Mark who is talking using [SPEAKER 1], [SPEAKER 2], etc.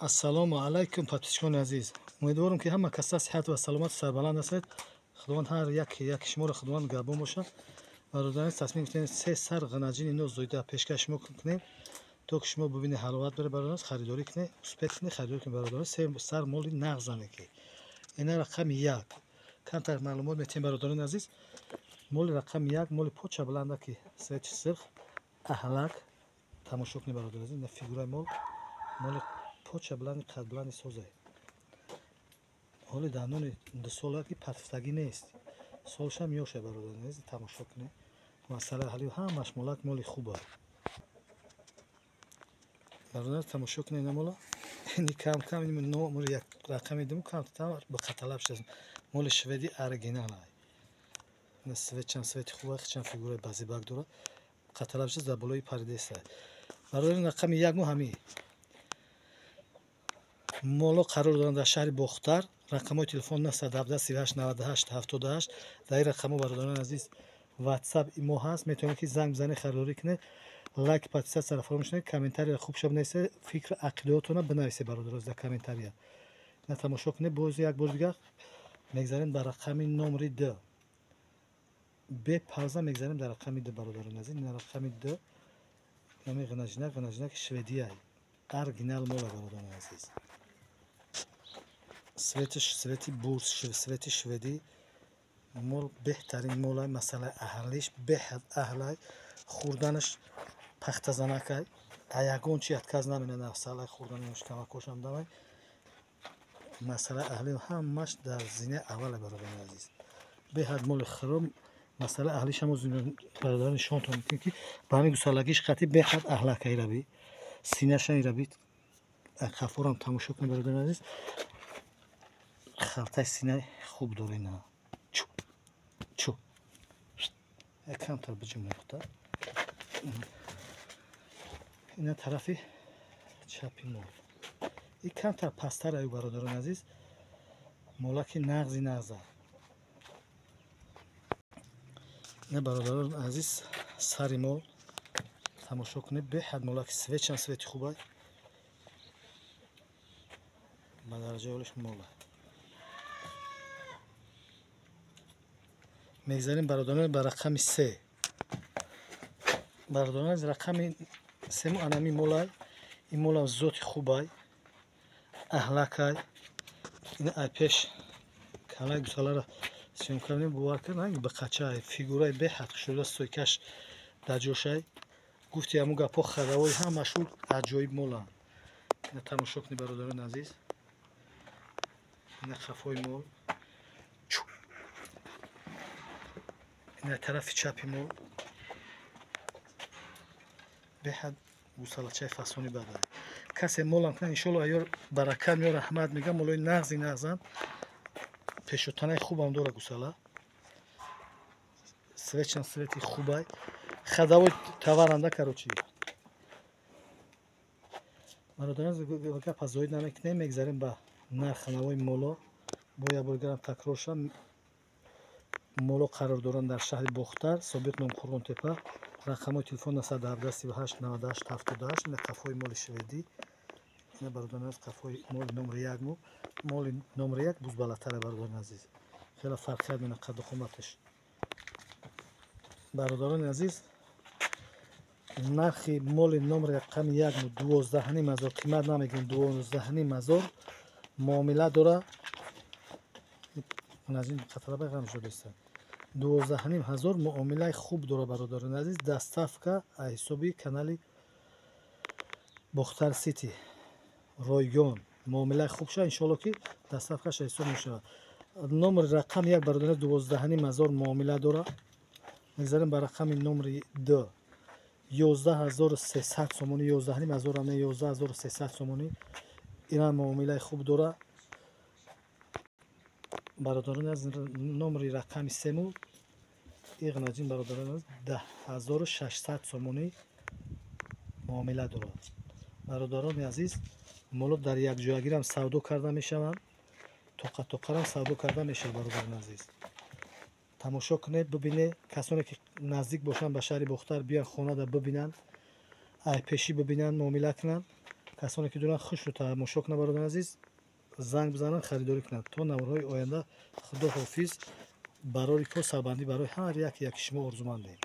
[SPEAKER 1] Ассалому алайкум, подписчикони азиз. Умедворам, ки ҳама каса сиҳат ва саломат, сарбаланд ҳастед. Худованд ҳар як шуморо худованд нигаҳбон бошад. Бародарон, тасмим гирифтем, се сар ғанаҷини нозоида пешкаш шумо кунем, то ки шумо бибинед, ҳаловат доред, бародарон, харидорӣ кунед, успеть кунед, харидорӣ кунед, бародарон. Се сар моли нағзане ки. Ина рақами як. Камтар маълумот метиҳем, бародарони азиз. Моли рақами як, моли поча баланда ки цвети сирх, аҳлак. Тамошо кунед, бародарони азиз, ина фигураи мол, моли поча баланди, қадбаланди созай. Ҳоли дандони дусола ки патфтагӣ нест. Солшам ёша, бародарони азиз, тамошо кунед. Масъала ҳали ҳамаш молак моли хуба. Бародарон, тамошо кунед ина мола. Ини кам кам номери як рақами диму кам ба қаталаб шудааст. Моли шведи оригинал. Ина цветчам цвети хуба, чанд фигураи базибак дорад. Қаталаб шудааст, дар болои паридеста. Бародарон, рақами як мо ҳамин. Моло қарор доранд дар шаҳри Бохтар. Рақамҳои телефон 917 38 98 78. Дар ин рақамҳо, бародарони азиз, WhatsApp мо ҳаст. Метавонед ки занг бизанед, харидорӣ кунед. Лайк, подписаться фаромӯш накунед, комментария хуб ша бинависед, фикр ақидаотонро бинависед, бародарон, дар комментария. На тамошо кунед, боз як бор дигар мегзарем ба рақами номери д. Бе пауза мегзарем дар рақами д, бародарони азиз. Ина рақами д. Нами ғанаҷина, ғанаҷина ки шведия. Оригинал мола, бародарони азиз. Цветиш цвети бурс, цвети шведӣ. Мол беҳтарин молай, масъалаи аҳлиш беҳад аҳлай, хӯрданаш пахтазанакай, а ягон чи отказ намена, масъалаи хӯрдани шикамакошам давай. Масъалаи аҳли ҳамаш дар зинаи аввале, бародарони азиз. Беҳад моли хиром, масъалаи аҳлиш ҳамо бародарон нишонтон мекунем, ки ба ҳамин гусалагиш қатӣ беҳад аҳлакай раби. Синаша раби қафорам тамошо кунед, бародарони азиз. Халтаи сина хуб дора ина. Чу. Чу. Камтар биҷумохта. Ина тарафи чапи мол. И камтар пасттар аю, бародарони азиз. Молаки нағзи нағза. Ина, бародарони азиз, сари мол тамошо кунед, беҳад молаки цветчам цвети хубай. Ба дараҷаи олиш мола. Мегзарем, бародарон, ба рақами се. Бародарон, аз рақами сему анами молай. Ин молам зоти хубай, аҳлакай. Ина ай пеш калаи гусаларо съёмка кардем, бовар кард, ба қачай, фигураи беҳад шуда, стойкаш дар ҷошай. Гуфти ҳамун гапҳо хадавои ҳамашун аҷоиб моланд. Ина тамошо кунед, бародарони азиз. Ина қафои мол. Ина тарафи чапи мол. Беҳад гусалачаи фасони бадай. Касе молам кунад, иншолло, аёр баракат меёр, раҳмат мегам, молои нағзи нағзанд. Пешотанаи хубам дора гусала. Цветчам цвети хубай. Ходовой товаранда, короче. Бародарон, гапа зоид намекунем, мегзарем ба нархнавои моло. Бо як бор дигарам такрор шавам. Моло қарор доранд дар шаҳри Бохтар, собиқ ном Қурғонтепа. Рақамҳои телефон 917 38 98 78. Ина қафои моли шведӣ. Ина, бародарон азиз, қафои моли номери як мо. Моли номери як бузбалатаре, бародарони азиз. Хеле фарқият мена қадду қоматаш. Бародарони азиз, нархи моли номери рақами як мо 12,5 ҳазор, қимат намегирем, 12,5 ҳазор муомила дора. Аз ин қаталаба ғам шудааст. 12,5 ҳазор муомилаи хуб дора, бародарони азиз. Доставка ҳисоби канали Бохтар Сити ройгон. Муомилаи хуб шава, иншоалло, ки доставкаш ҳисоб мешавад. Номери рақами як, бародарон, 12,5 ҳазор муомила дора. Мегзарем ба рақами номери д. 11 300 сомонӣ, 11,5 ҳазор не, 11 300 сомонӣ. Ина муомилаи хуб дора. Бародарони аз номери рақами сему иғнаҷин, бародарон аз 10 600 сомонӣ муомила дорад. Бародарони азиз, моло дар якҷоягирам савдо карда мешаванд, тоқа тоқарам савдо карда мешавад, бародарони азиз. Тамошо кунед, бибинед. Касоне ки наздик бошанд ба шаҳри Бохтар, биён хонада бибинанд, айпешӣ бибинанд, муомила кунанд. Касоне ки доранд, хушрӯ тамошо кунанд, бародари азиз, занг бизананд, харидорӣ кунанд. То наворҳои оянда, худо ҳофиз, барори кор, сарбандӣ барои ҳар як яки шумо орзумандем.